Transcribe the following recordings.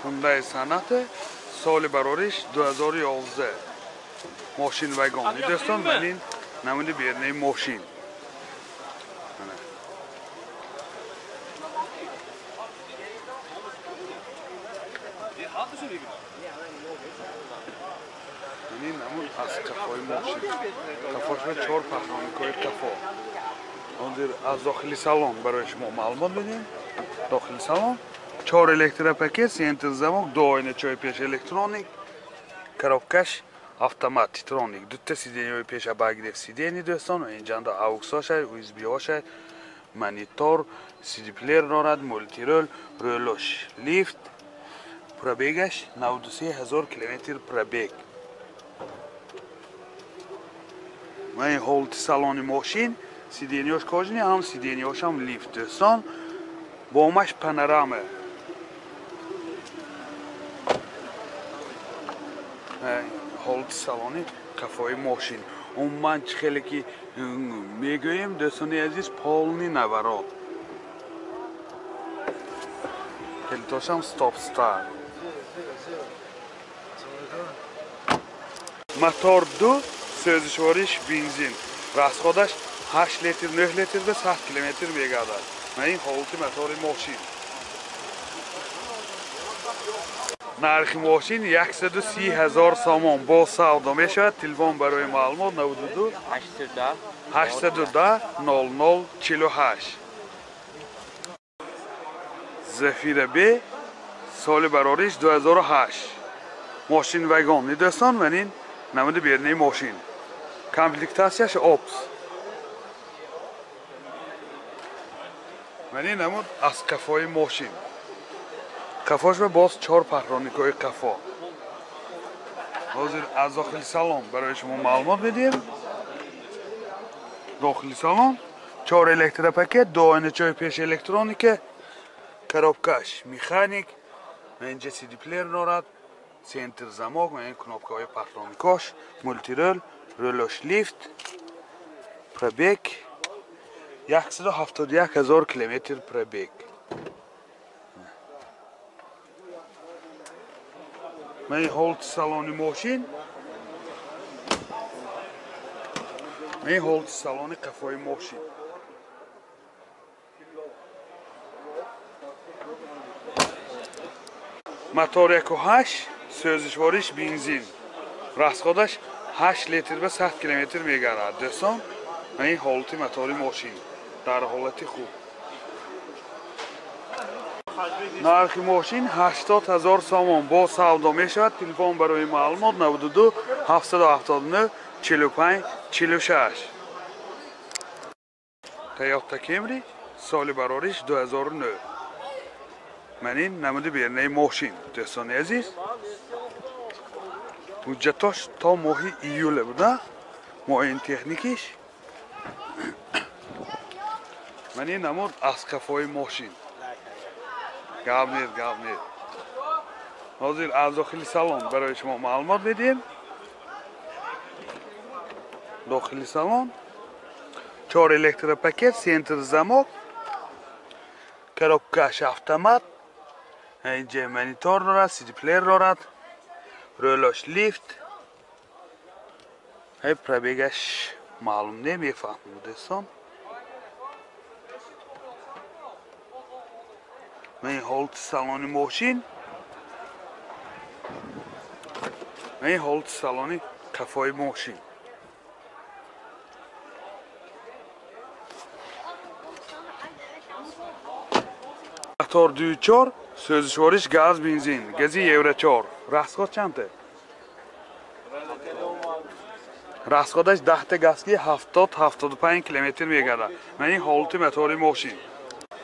Hyundai Sonata соли барориш 2011. Мошин вагон. Дӯстон, ман ин намуди берунаи мошин. Ин намуд аз қафои мошин. Қафошба 4 пахроникҳои қафо. Ҳозир аз дохили салон барои шумо маълумот медиҳем. Дохили салон 4 электропакет, центр замок, 2 ойначаҳои пеш электроник, коробкаш автомат титроник, дута сиденьяҳои пеш обогрев сиденья дӯстон, инҷанда ауксошай, USB-ошай, монитор, CD-плеер дорад, мультирол, рӯлош, лифт, пробегаш 93 000 километр пробег. Ва ин ҳолати салони мошин, сиденьяш кожаный, ҳам сиденьяшам лифт дӯстон, бомаш панорама. Ҳолати салони қафои мошин. Умуман чӣ хеле ки мегӯем, дӯстони азиз, полный наворот. Калитошам стоп-старт. Мотор 2, сӯзишвориш бензин. Расходаш 8 литр, 9 литр ва 100 километр мегардад. Ва ин ҳолати мотори мошин. Нархи мошин 130 000 сомон бо савдо мешавад. Телефон барои маълумот 92 810 00 48. Зафира Б соли барориш 2008. Мошин вагон. Дӯстон, ман ин намуди берунаи мошин. Комплектатсияш Опс. Ман ин намуд аз қафои мошин. Қафошба боз 4 пахроникҳои қафо. Ҳозир аз дохили салон барои шумо маълумот медиҳем. Дохили салон 4 электропакет, 2 ойначаҳои пеш электроника, коробкаш механик, инҷа CD-плеер дорад, центр замок, ин кнопкаҳои пахроникош, мультирол, рӯлош лифт, пробег 171 000 километр пробег. Ман ин ҳолати салони мошин, ман ин ҳолати салони қафои мошин. Мотор 1.8, сӯзишвориш бензин. Расходаш 8 литр ва 100 километр мегардад. Дӯстон, ман ин ҳолати мотори мошин дар ҳолати хуб. Нархи мошин 80 000 сомон бо савдо мешавад. Телефон барои маълумот 92 779 45 46. Toyota Camry соли барориш 2009. Ман ин намуди берунаи мошин. Дӯстони азиз, ҳуҷҷатош то моҳи июле буда, муоини техникиш. Ман ин намуд аз қафои мошин. Гап нест, гап нест. Ҳозир аз дохили салон барои шумо маълумот медиҳем. Дохили салон 4 электропакет, центр замок, коробкаш автомат, инҷа монитор дорад, CD-плеер дорад, рӯлош лифт. Ҳай пробегаш маълум намефаҳмем дӯстон. Ман ин ҳолати салони мошин, ман ин ҳолати салони қафои мошин. Мотор 2.4, сӯзишвориш газ бензин, гази Евро 4. Расход чанд? Расходаш 10 та газки 70-75 километр мегардад. Ман ин ҳолати мотори мошин.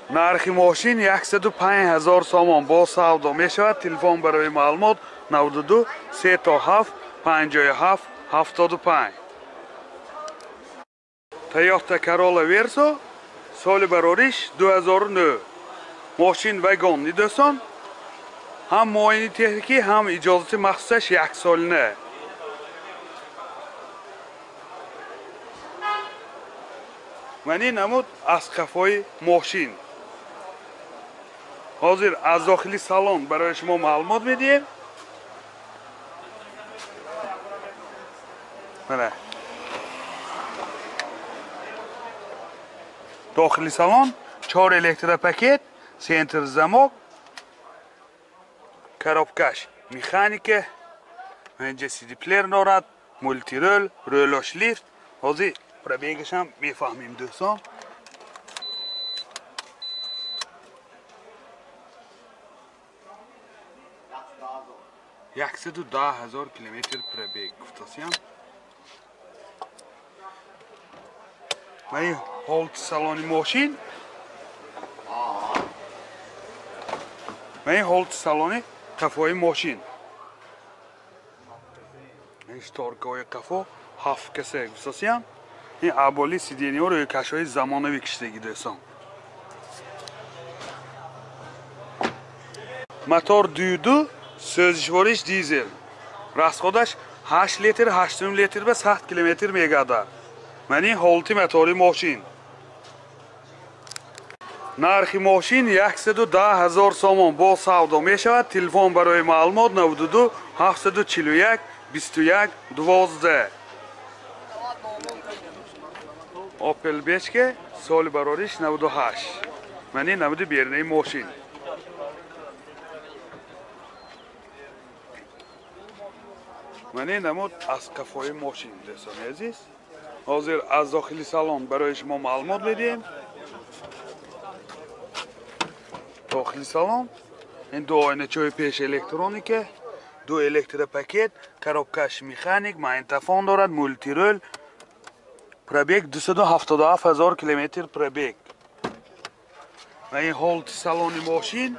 Нархи мошин 105 000 сомон бо савдо мешавад. Телефон барои маълумот 92 37 57 75. Toyota Corolla Verso соли барориш 2009. Мошин вагон. Дӯстон, ҳам муоини техникӣ, ҳам иҷозати махсусаш яксолина. Ман ин намуд аз қафои мошин. Ҳозир аз дохили салон барои шумо маълумот медиҳем. Мана дохили салон 4 электропакет, центр замок, коробкаш механика, инҷа CD плеер дорад, мултирол, рӯлош лифт. Ҳозир пробегашам мефаҳмем дӯстон. 110,000 километр пробег гуфтасиям. Ман ҳолати салони мошин. Ман ҳолати салони қафои мошин. Ин шторкаҳои қафо 7 каса гуфтасиям. Ин аболи сидениҳо рӯйкашҳои замонавӣ кишидагӣ дӯстон. Мотор 2.2 сӯзишвориш дизел. Расходаш 8 литр, 8.5 литр ба 100 километр мегардад. Ман ин ҳолати мотори мошин. Нархи мошин 110,000 сомон бо савдо мешавад. Телефон барои маълумот 92 741 21 12. Opel Bechke соли барориш 98. Ман ин намуди берунаи мошин. Ман ин намуд аз қафои мошин дӯстони азиз. Ҳозир аз дохили салон барои шумо маълумот медиҳем. Дохили салон ин ду оиначаҳои пеш электроника, ду электропакет, коробкаш механик, магнитофон дорад, мултирол. Пробег 277,000 километр пробег. Ва ин ҳолати салони мошин.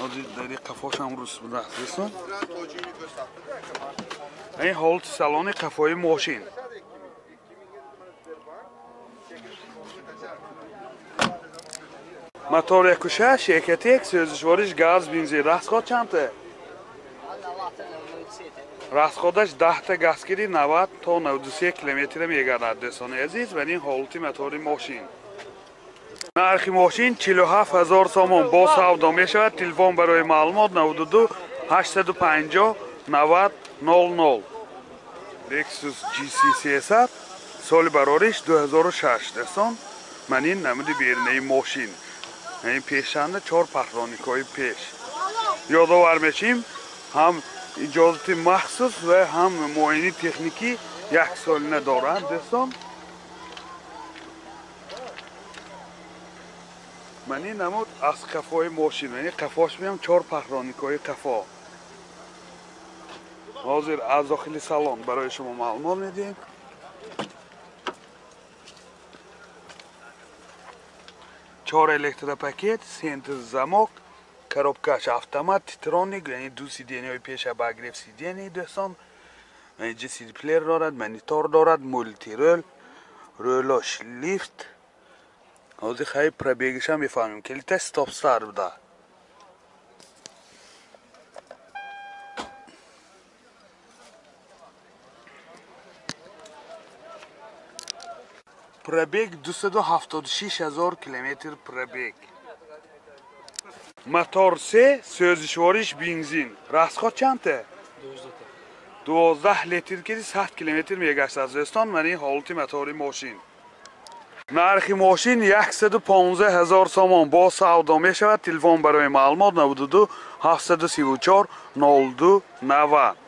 Ҳозир дар қафошам рус будааст дӯстон. Ин ҳолати салони қафои мошин. Мотор 1.6 Экотек, сӯзишвориш газ, бензин. Расход чандта? Расходаш 10 газгири 90 то 93 километр мегардад дӯстони азиз. Ва ин ҳолати мотори мошин. Нархи мошин 47,000 сомон бо савдо мешавад. Телефон барои маълумот 92 850 90 00. Lexus GC 300 соли барориш 2006 дӯстон. Ман ин намуди берунаи мошин. Ин пешанда 4 патроникҳои пеш. Ёдовар мешим, ҳам иҷозати махсус ва ҳам муоини техникӣ як солина дорад дӯстон. Ман ин намуд аз қафои мошин. Яъне қафош меам 4 патроникҳои қафо. Ҳозир аз дохили салон барои шумо маълумот медиҳем. 4 электропакет, центр замок, коробкаш автомат, титроник, яъне ду сидениҳои пеша обогрев сидени дӯстон. Инҷа CD плеер дорад, монитор дорад, мултирол, рӯлош лифт. Ҳозир хай пробегашам мефаҳмем. Калита стоп-стар буда. Пробег 276,000 километр пробег. Мотор 3, сӯзишвориш бензин. Расход чандта? 12 литр ки 100 километр мегаштад дӯстон. Ман ин ҳолати мотори мошин. Нархи мошин 115,000 сомон бо савдо мешавад. Телефон барои маълумот 92 734 02 90.